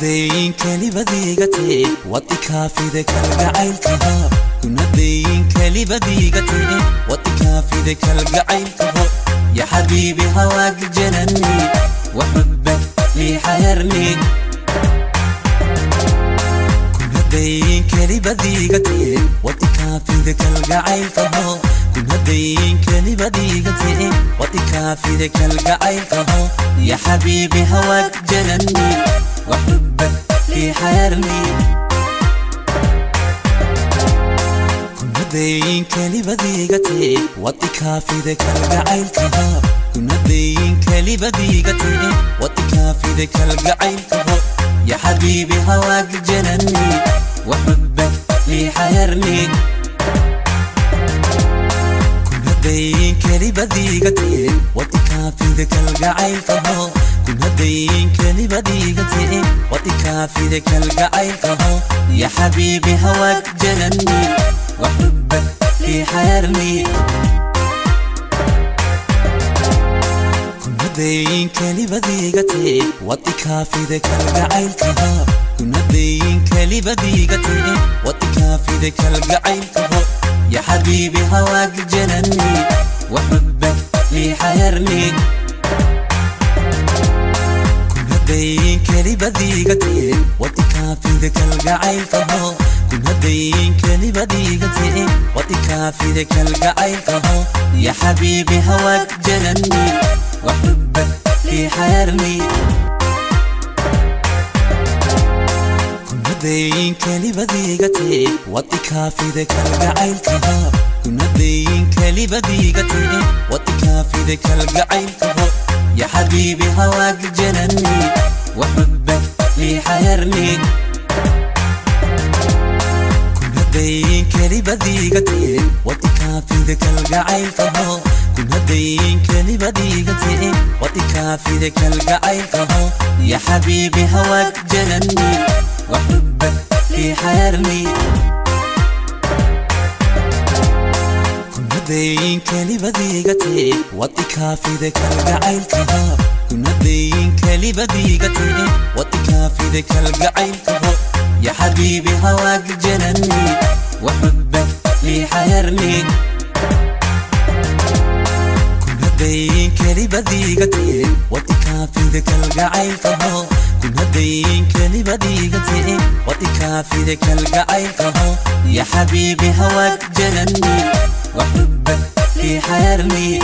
Kunadayin kalibadiigate wad ikaafide kalgacaylkaha. Kunadayin kalibadiigate wad ikaafide kalgacaylkaho. Ya xabiibi hawaag janani waxubbak lii xayarni. Kunadayin kalibadiigate wad ikaafide kalgacaylkaho. Kunadayin kalibadiigate wad ikaafide kalgacaylkaho. Ya xabiibi hawaag janani وحبك في حيرني. kunadayin kalibadiigate wad ikaafide kalgacaylkaha. Kunadayin kalibadiigate wad ikaafide kalgacaylkaho. Ya xabiibi hawaag janani waxubbak lii xayarni. Kunadayin kalibadiigate wad ikaafide kalgacaylkaho. Kunadayin kalibadiigate wad ikaafide kalgacaylkaho. Ya xabiibi hawaag janani waxubbak lii xayarni. Kunadayin kalibadiigate wad ikaafide kalgacaylkaha. Kunadayin kalibadiigate wad ikaafide kalgacaylkaho. Ya xabiibi hawaag janani waxubbak lii xayarni. Kunadayin kalibadiigate wad ikaafide kalgacaylkaho. Kunadayin kalibadiigate wad ikaafide kalgacaylkaho. Ya xabiibi hawaag janani waxubbak lii xayarni. Kunadayin kalibadiigate wad ikaafide kalgacaylkaha. Kunadayin kalibadiigate wad ikaafide kalgacaylkaho. Ya xabiibi hawaag janani waxubbak lii xayarni. Kunadayin kalibadiigate wad ikaafide kalgacaylkaho. Kunadayin kalibadiigate wad ikaafide kalgacaylkaho. Ya xabiibi hawaag janani waxubbak lii xayarni. Kunadayin kalibadiigate wad ikaafide kalgacaylkaha. Kunadayin kalibadiigate wad ikaafide kalgacaylkaho. Ya xabiibi hawaag janani waxubbak lii xayarni. Kunadayin kalibadiigate wad ikaafide kalgacaylkaho. Kunadayin kalibadiigate wad ikaafide kalgacaylkaho. Ya xabiibi hawaag janani waxubbak lii xayarni.